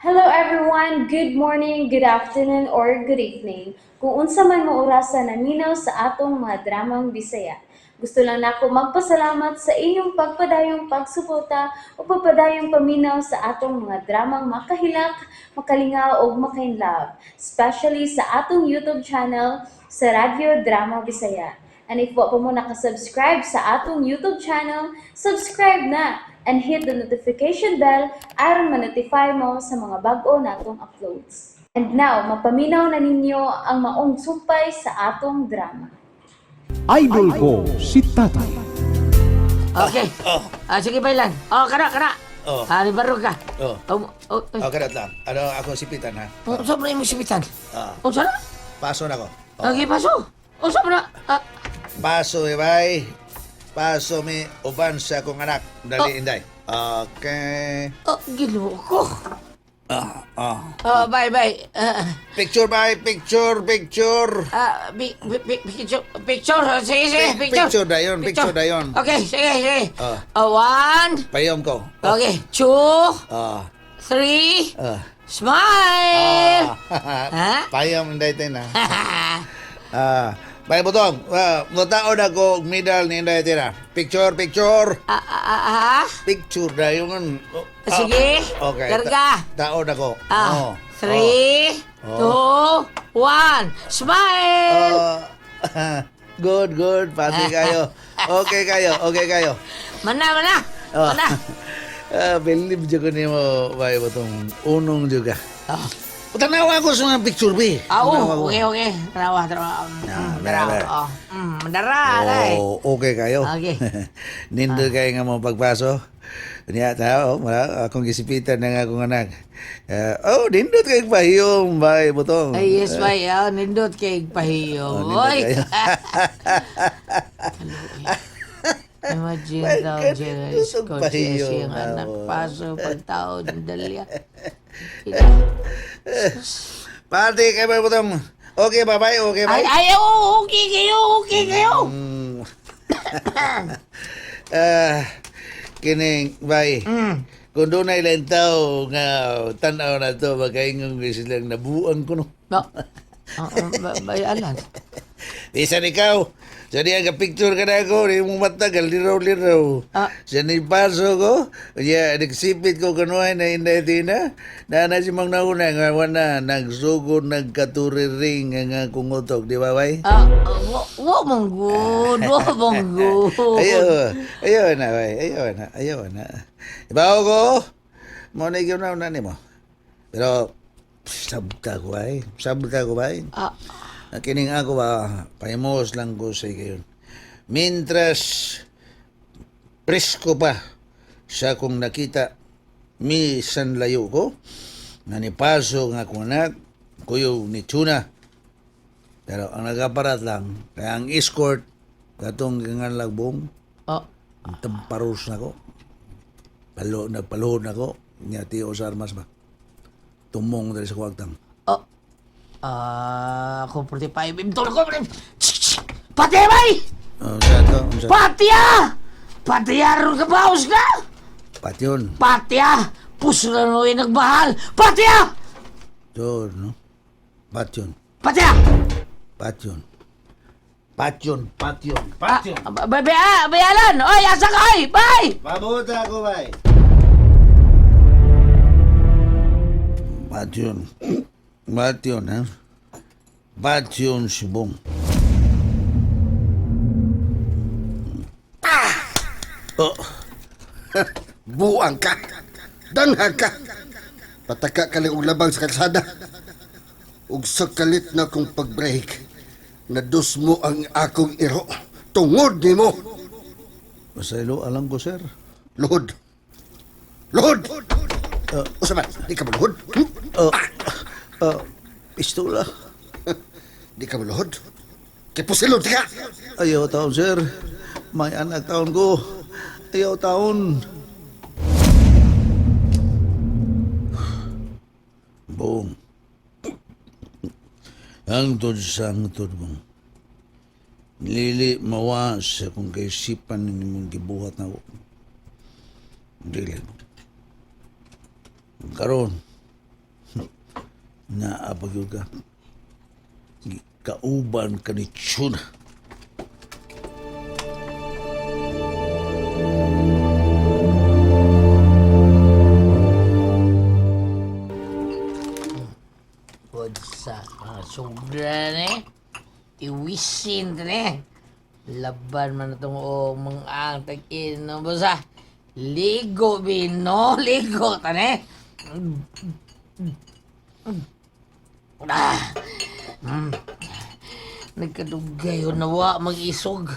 Hello everyone! Good morning, good afternoon, or good evening. Kung unsa man mo orasa naminaw sa atong mga dramang Bisaya. Gusto lang nako magpasalamat sa inyong pagpadayong pagsuporta o pagpadayong paminaw sa atong mga dramang makahilak, makalingaw ug makainlove, especially sa atong YouTube channel sa Radyo Drama Bisaya. And if wa pa mo nakasubscribe sa atong YouTube channel, subscribe na and hit the notification bell aron ma-notify mo sa mga bag-o natong uploads. And now, mapaminaw na ninyo ang maong sumpay sa atong drama. Idol ko si Tatay. Okay. Oh. Ah, sige, Baylan. Oh, kana, kana. Oh. Ah, ni ka. Oh. Oh, oh, oh. Oh, karat lang. Ano, ako sipitan ha. Oh, unsa man imong sipitan? Ah. Unsa na? Paso na ko. Oh. Okay, paso. Unsa man na? Ah, Paso, eh, bay. Paso mi uban sa akong anak. Dali, Oh. Inday. Okay. Oh, Ginoo ko. Ah, ah. Oh, bye, bye. Ah, Picture, bay. Picture, picture. Ah, bi, bi, bi, picture, picture. Sige, sige, picture. Picture dayon, picture dayon. Okay, sige, sige. Ah. Ah, one. Payom ko. Oh. Okay, two, Ah. three, Ah. smile. Ah. Ha? Payom, Inday Tina. Ah. Bay, butong. Ah, mutaon ako og medal ni Inday Tina. Picture, picture. Ah, ah, ah, ah. Picture dayon. Oh, ah. Sige. Okay. Larga. Taon ako. Ah, Oh. three, two, one. Smile! Oh. Good, good. Pati kayo. Okay kayo, okay kayo. Mana, mana. Oh. Mana. Ah, believe jud ko nimo, bay butong unong juga. Oh. Tanawa ko sa mga picture bi. Ah, Tanawa oh, ko. okay. Tanawa, tanawa. Ah, Tanawa. ber, ber. Oh, mandara, day. Oh, okay kayo. Okay. Nindot kayo nga mo pagpaso. Niya tao, wala akong gisipitan ng akong anak. Ah, oh, nindot kay pahiyom, bay butong. Ay, yes, bay. Ah, nindot kay pahiyom. Oh, nindot Oy. kayo. Imagine Bay, daw, ganito Jerry, sa kung pahiyom, siyang anak ah, paso, pagtaon, dalya. Pati kay bay butong. Okay ba, bay? Okay Ay, bay? ay, oh, okay kayo, okay kayo. Ah, kining bay. Kung doon ay ilang tao nga tanaw na to, makaingon ko silang nabuang ko no. No. Ah, ah, bay, alan. Bisan ikaw, sa diya ka picture ka na ako, di mong mata, galiraw-liraw. Ah. Sa nipaso ko, ya, nagsipit ko kanuhay na Inday Tina, na na si Mang Nauna, nga wana, nagsugod, nagkaturiring ang akong utok, di ba, bay? Ah, wa, wa mong good, wa mong good. Ayaw, ayaw na, bay, ayaw na, ayaw na. Ibaw ko, mo na ikaw na una nimo. Pero, sabta ko, bay, sabta ko, bay. Ah, Ang kining ako ba, pahimos lang ko sa gayon. Mientras presko pa sa akong nakita, mi san layo ko, nga nipaso nga akong anak, kuyo ni Tuna. Pero ang nagaparat lang, kaya ang escort, katong nga lagbong, oh, tamparos na ko. Palo, nagpaluhod na ko, niya tiyo sa armas ba. Tumong dali sa kuwagtang. Oh. Ah, ako 45. Imtol ko. Pati, bay! Oh, sa to, sa Pati ah! Pati ah, ron ka baos ka! Patyon. Pati ah! Puso na mo yung nagmahal! Pati ah! Doon, no? Patyon. Pati ah! Patyon. Patyon, patyon, patyon. Ah, bay, bay, ah, bay, Alan! Oy, asa ka, oy! Bay! Pabuta ako, bay. Patyon. Patyon, ha? Patyon si Bong. Oh, Buang ka! Danghag ka! Pataka ka lang og labang sa kalsada. Ug sa kalit na kong pag-break, nadus mo ang akong iro. Tungod nimo! Pasaylo, alam ko, sir. Luhod! Luhod! Usa man, di ka maluhod? Hmm? Oh, oh, pistola. Di ka maluhod? Kay pusilon ka! Ayaw taon, sir. May anak taon ko. Ayaw taon. Bong. Hangtod sa hangtod, Bong. Lili mawa sa kung kaisipan ni mong gibuhat na ako. Dili. Karon, Naapag ka. Kauban ka ni Chuna. Sa mga sobra ni. Iwisin ni. Laban man itong o mga ang tag-in. No, basta, ligo bino, ligo tani. Ah. Nagkadugay o nawa mag-isog.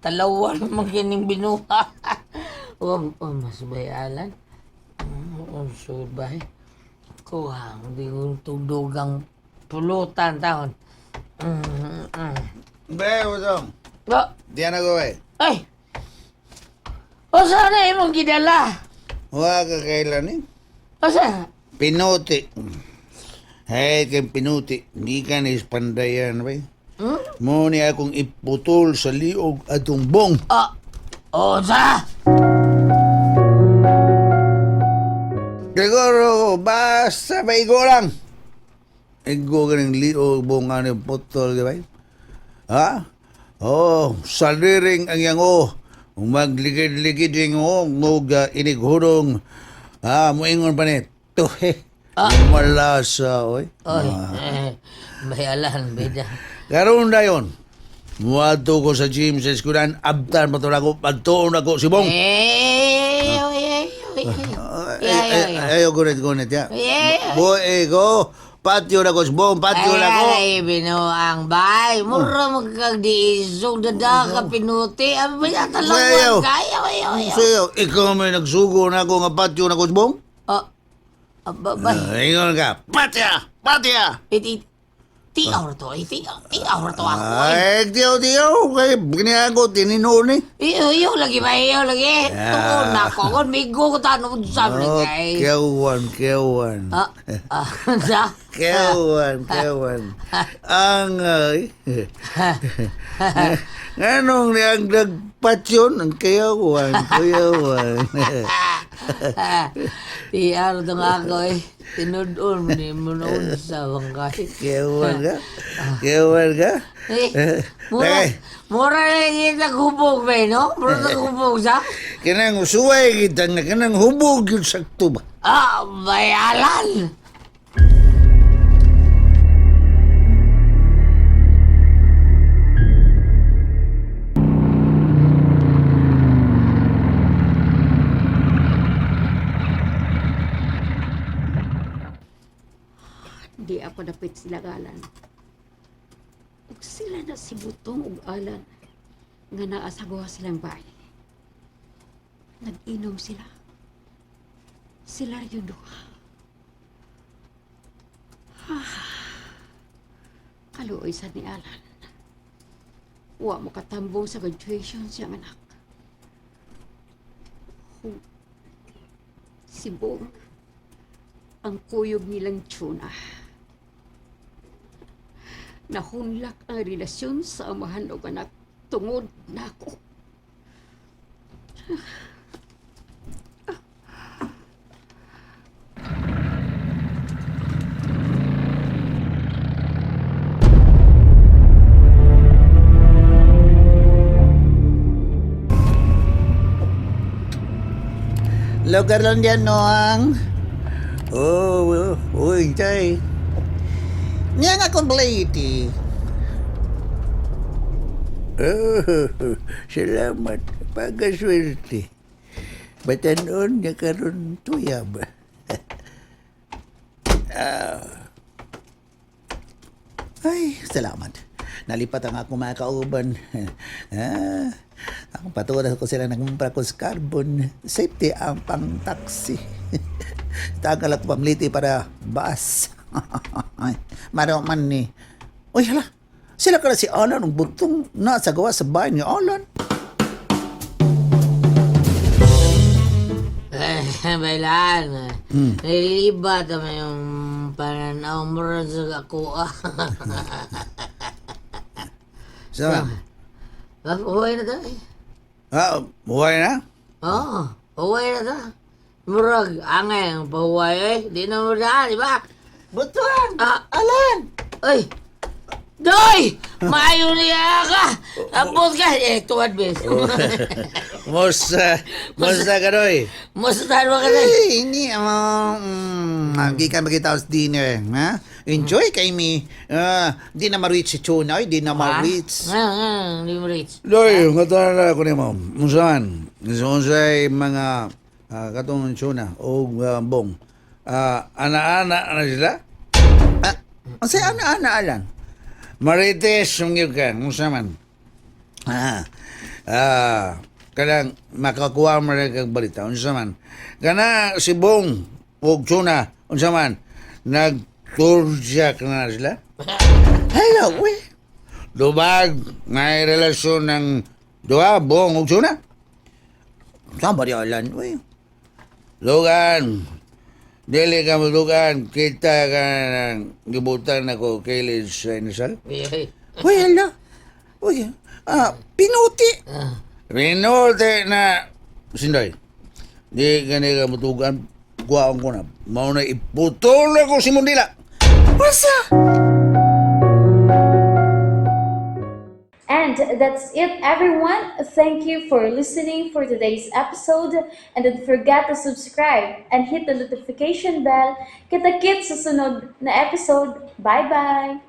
Talawan magining binuha. Oh, oh, mas bayalan. Oh, subay. Kuha, hindi ko tugdugang pulutan taon. Be, utong. Oh, Diyan ako eh. ay! O sana imong gidala? Huwag ka kailan eh. O sana? Pinuti. Hey, kay pinuti. Hindi ka na ispandayan, bay. Hmm? Mo ni akong iputol sa liog atong bong. Ah, o sa? Siguro, basta maigo lang. Igo ka ng liog bong ano yung putol, di ba? Ha? Oh, saliring ang yang o. Magligid-ligid yung o, mug inighurong. Ah, muingon pa ni. Tuhe. Ah. Malasa, oy. Oy, eh, bayalan, bida. Karoon na yun. Muadto ko sa gym sa eskulan, abtan pa to ako, pagtuon ako si Bong. Eh, oy, oy, oy, oy. Ay, Ay, ay, ay, ay. ayaw, gunit, gunit, ya. Eh, Buhay ko, patyo na ko si Bong, patyo na ko. Ay, binuang bay. Mura magkagdiisog, dada ka pinuti. Ang bida Ayaw. talawan ka. Ayaw, ayaw, ayaw. Sayo, ikaw may nagsugo na ako nga patyo na ko si Bong? Oh, aba, bay. Ah, ingon ka, patya, patya! Iti, tiaw to, eh, tiaw, tiaw to ako. eh. Ay, diyaw, diyaw, kay giniago, tininoon eh. Iyo, iyo lagi ba, iyo lagi. Ah. Tuon na ako, kung migo ko tanong sa Oh, kay. kewan, kewan. Ah, ah, sa? Kewan, kewan. Ang, ay. Nganong niyang nagpatyon, ang kewan, kewan. Tiaw to nga ako eh. Tinudon ni mo noon sa bangkay. Kewan ka? Kewan ka? Eh, mura, Ay. mura na yung naghubog ba, eh, no? Mura naghubog sa? Kanang suway kita nga, kanang hubog yun sakto ba? Ah, bayalan! Di ako dapit sila galan. Ug sila na si Butong ug Alan nga naa sa guwa silang bahay. Nag-inom sila. Sila yung duha. Ah, kaluoy sa ni Alan. Wa mo katambong sa graduation siyang anak. Ug si Bong, ang kuyog nilang tuna. Nahunlak ang relasyon sa amahan og anak tungod nako. Lugar lang diyan, Noang. Oh, oh, uy, tay. Niya nga complete. Oh, salamat. Pagkaswerte. Batanon niya karon tuyab. Ah. Ay, salamat. Nalipat ang akong mga kauban. Ah, akong patulas ko sila nagmumpra ko sa carbon. Safety ang pang-taxi. Tagal ako pamliti para baas. Maro man ni. Uy, hala. Sila kala si Alan ang butong nasa gawa sa bahay ni Alan. Eh, bailan. Nalilibat naman yung pananaw mo rin sa ako. ah. So, Ah, Uwi na tayo. ah, buhay na? Oo, uwi na ta. Murag, angay ang pahuway eh. Di na mo daan, di ba? Butuan! Ah. Alan! Ay! Doy! Maayo niya ka! Abot ka! Eh, tuwad bes. Musta, musta ka, Doy? Musta mo ka na? Ay, ini, gikan magkita sa dinner, ha? Enjoy kay mi. Ah, di na ma-reach si Chuna, ay, di na ma-reach. Nga, nga, hindi mo reach. Doy, nga na ko nimo. Unsa man? Unsay mga katong Chuna o Bong. Ana-ana na sila? Ah, unsay ana-ana alan? Marites yung ka, unsa man? Kanang makakuha mo rin kag balita. Unsa man? Kana si Bong ug Chuna, unsa man? Nagturjak na sila? Hello, we. Dubag, may relasyon ng duha, Bong ug Chuna. Saan ba di alan, we? Lugan, dili ka mo lugan, kita ka ng gibutan ako kay Liz sa inasal. Ay, Uy, hala. Uy, pinuti. Pinuti na, Sindoy, di gani ka mutugan, kuhaan ko na. Mao na iputol ako si Mundila. Basta! And that's it, everyone. Thank you for listening for today's episode. And don't forget to subscribe and hit the notification bell. Kita-kits sa sunod na episode. Bye-bye!